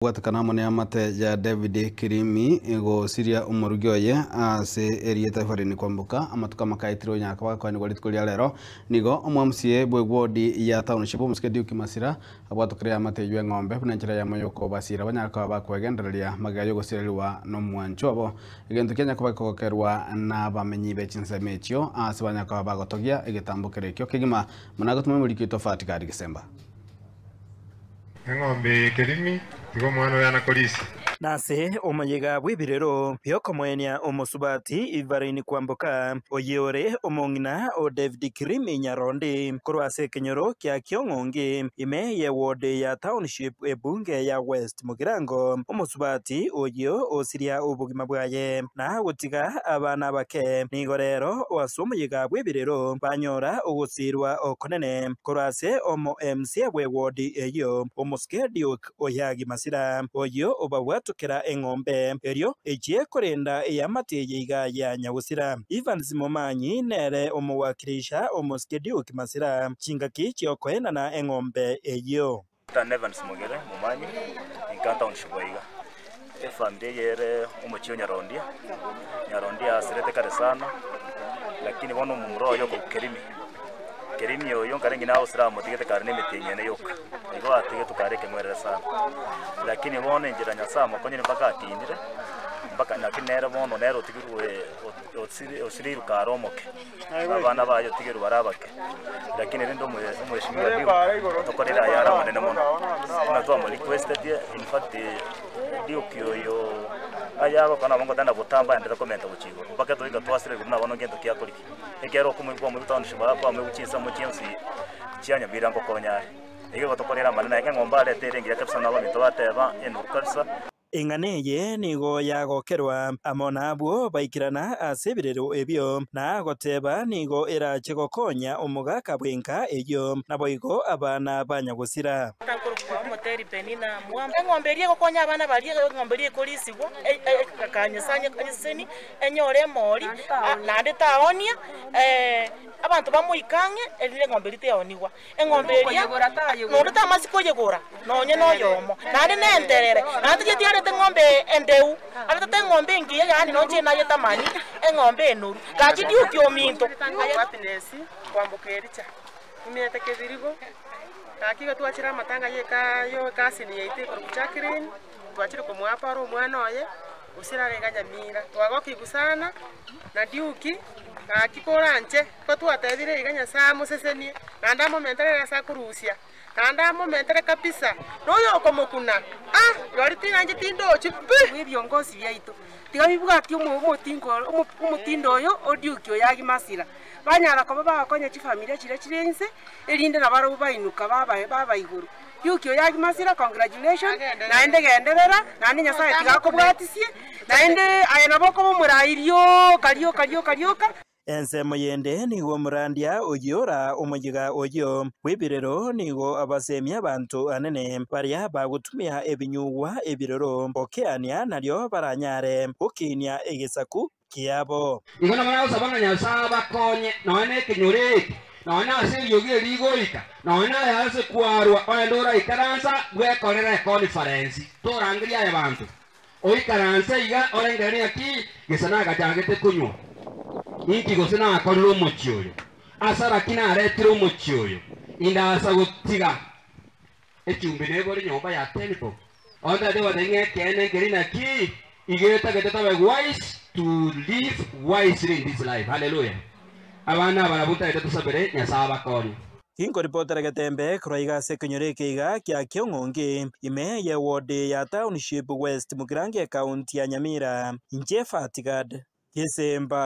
Bwatekana amo neamate ya David Kirimi gosiria omorugi oye ase erieta Evelyn Kwamboka amatuko amakaetire onyaka bagakoanigwa rituko ria rero. Nigo omwamsie bw'ewodi ya township omosike Duke Masira abwatokire eamate eywo eng'ombe buna enchera eyemo yokobasira banyare koba bakwegendereria magega yogosirerigwa nomwancho obo. Egento kianya koba gekogokerwa nabamenyi be chinsemo echio ase banyare koba bagotogia egetambo kere ekio kegima buna agotuma omoriki oito Fatigari Gesemba. Eng'ombe eye kerimi, tiga omwana oye anakorisia. Nase omoyega bw'ebirero bi'okomoenia omosubati Ivarine Kwamboka, oyio ore omong'ina o David Kirimi Nyarondi, korwa ase ekenyoro kia Kiong'ongi, ime y'eward ya Township ebunge ya West Mugirango, omosubati oyio osiria obogima bwaye na gotiga abana abake, nigo rero ase omoyega bw'ebirero banyora ogosiirwa okonene korwa ase omo MCA bw'ewodi eyio, omosike Duke Oyagi Masira, oyio obabwatokera eng'ombe erio echie korenda eamate eye iga ya Nyagosira. Evans Momanyi nere omowakilisha omosike Duke Masira chingaki chi'okoenana eng'ombe eyio. Tata Evans Mogere Momanyi, inka township aiga. Efamiri eye ere omochie o Nyarondia, Nyarondia asirete kare sana, lakini bono omomura oye okorokwa Kerimi, Kerimi oyo nkare ng'ina agosira amotigete kare na emetienyi ene yoka, igo atigetwe kare ekeng'werere sana. Lakini bono enchera Nyasaye amokonyire mpaka akinire, mpaka naki nere bono nere otigirwe osireirwe kare omoke. Abana baye otigerwe bare abake, lakini rende omweshimiwa Duke otokorire aya are amanene mono. Buna twamorikwestetie, in fact Duke oyo aya agokora nabo ngotenda botambe aendete komenta gochia igoro, mpaka toika twasirerigwe buna bono ngento ki akoriki. Ekero okomoigwa kwamoigwa township aa kwamoigwa chinsemo chionsi chia Nyamira ngokonya are. Igo egotokorera amanene aye, eng'ombe arete ere engiya kabisa nabo abanto bateba enoru kabisa. Eng'ana eye nigo yagokerwa amo nabwo baikirana ase ebirero ebio, na goteba nigo erache gokonya omogaka bw'enka eyio, naboigo abana ba nyagosira. Nkorokwa omoteri Penina Mwamba. Eng'ombe eria egokonya abana baria, eng'ombe eria ekorisigwa, akanyesanya anyeseseni, enyore emori, naende taonia, abanto bamoike ang'e, erinde eng'ombe eria teonigwa. Eng'ombe eria, nonde tamasi koyegora nonye noyomo, naende nenterere, naende tari etiarete eng'ombe endeu, aretete eng'ombe engiya, yaani nonye enayetamani, eng'ombe enoru. Gaki Duke ominto. Happiness kwamboka Ericha, nimenyete Kebirigo, gaki iga twachire amatanga ya eka ya ecousin yaito ekorokwa Jacqueline, twachire komoapa ore omwana oye, gose rare iga Nyamira. Twagokigwa sana na Duke, gaki koranche. Ko twatebire iga Nyasae amosesenie, naende amomentere ere ase akorusia, naende amomentere kabisa, na oyokomokuna, ah, rirorio tinanche tindochi pi. Ebiongosi biaito tiga bibwatie omotingo omotindo oyo o Duke oyo Agimasira, banyara koba bagokonya chifamilia chiria chire inse, erinde nabarabwo bainuka baba baba igoro. Duke oyo Agimasira congratulation, naende genderera, naende Nyasaye tiga akobwatisie, naende aye nabo okoba omorai rioka rioka rioka rioka. Ensemo yende nigo omorandia oyio ora omoyiga oyio bw'ebirero nigo abasemia abanto anene baria bagotumia ebinyugwa ebiroro gokeania nario baranyare gokinia egesaku kiabo. Igo nabo nagosaba ng'a Nyasae abakonye, nonya nekenyoro eke, nonya ase eriogi eri rigoika, nonya aya ase kwarwa, onye toraikaransa bwekorere econference, torangerie aye banto. Oikaranse iga orengererie ng'aki gese nagachagete konywa, inki gose nakorire omochie oyo, ase araki naretire omochie oyo, indasa gotiga echumbi nebore nyomba ya temple. Onde tari goteba ng'a ekeene nkeri naki, iga etagete tobe wise to live wisely in this life. Hallelujah. Abana aba nabwo ntagete tosabere Nyasae abakonye. Tinkoripotera getembe korwa iga ase ekenyoro eke iga kia Kiong'ongi, ime ye ward ya Township West Mugirango ekaunti ya Nyamira. Inche Fatigad Gesemba.